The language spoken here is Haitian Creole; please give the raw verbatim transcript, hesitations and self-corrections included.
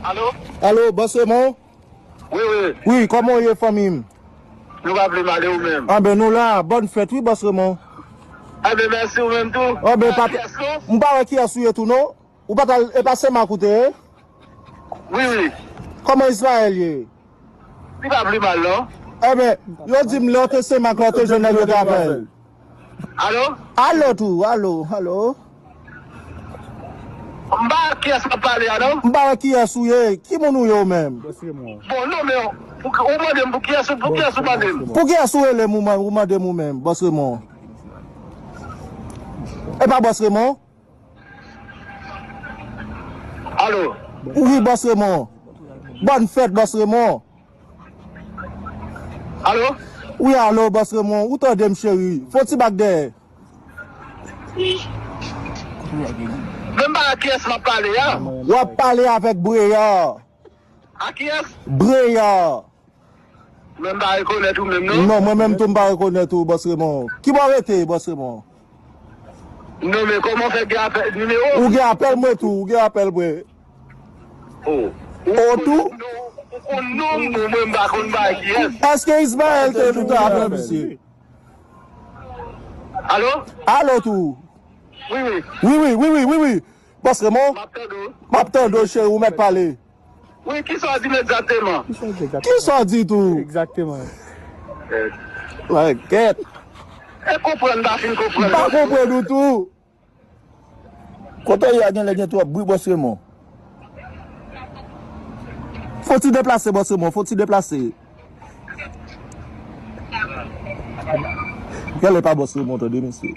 Alo? Alo, Bòs Remon? Wi, wi. Wi, kòman w ye, fanmi m? Nou pa vle male ou menm. Anben, nou la. Bòn fèt, wi, Bòs Remon. Anben, mèsi ou menm tou. Anben, pa, m pa wè kiyès ou ye tou, non. Ou pa t al, e pa Senmak ou te ye? Wi, wi. Kòman Izrayèl ye? Li pa pli mal, non. Anben, yo di m lè w te Senmak, lè w te jwenn nèg yo te apèl. Alo? Alo tou, alo, alo. M pa wè kiyès m ap pale a, non. M pa wè kiyès ou ye. Ki moun ou ye ou menm? Bon, non, men ou, ou mande m pou kiyès ou, pou kiyès ou mande m? Pou kiyès ou rele m, ou man-, ou mande m ou menm, Bòs Remon? E pa Bòs Remon? Alo? Wi, Bòs Remon. Bòn fèt, Bòs Remon. Alo? Wi, alo, Bòs Remon. Ou tande m, cheri? Fè yon ti bak dèyè. Men m pa a kiyès m ap pale a. W ap pale avèk Breya. A kiyès? Breya. Men m pa rekonèt ou menm, non? Non, mwen menm tou m pa rekonèt ou, Bòs Remon. Ki bò w rete, Bòs Remon? Non, men kòman w fè gen apèl nimewo? Ou gen apèl mwen tou, ou gen apèl mwen. Oh. O tou? Ou konn non m, bon, mwen m pa konn bay kiyès. Èske Ismaèl te nou ta avè misye? Alo? Alo tou. Wi, wi. Wi, wi, wi, wi, wi, wi. Bòs Remon? M ap tande w. M ap tande w, cheri, ou mèt pale. Wi, kisa w di m egzakteman? Kisa w di egzakteman? Kisa w di tou? Egzakteman. Like, kèt. E konprann, m pa fin konprann. M pa konprann ou tou. Kote w ye a genlè gen twòp bri, Bòs Remon. Fò w ti deplase, Bòs Remon, fò w ti deplase. Genlè pa Bòs Remon, tande, mesye.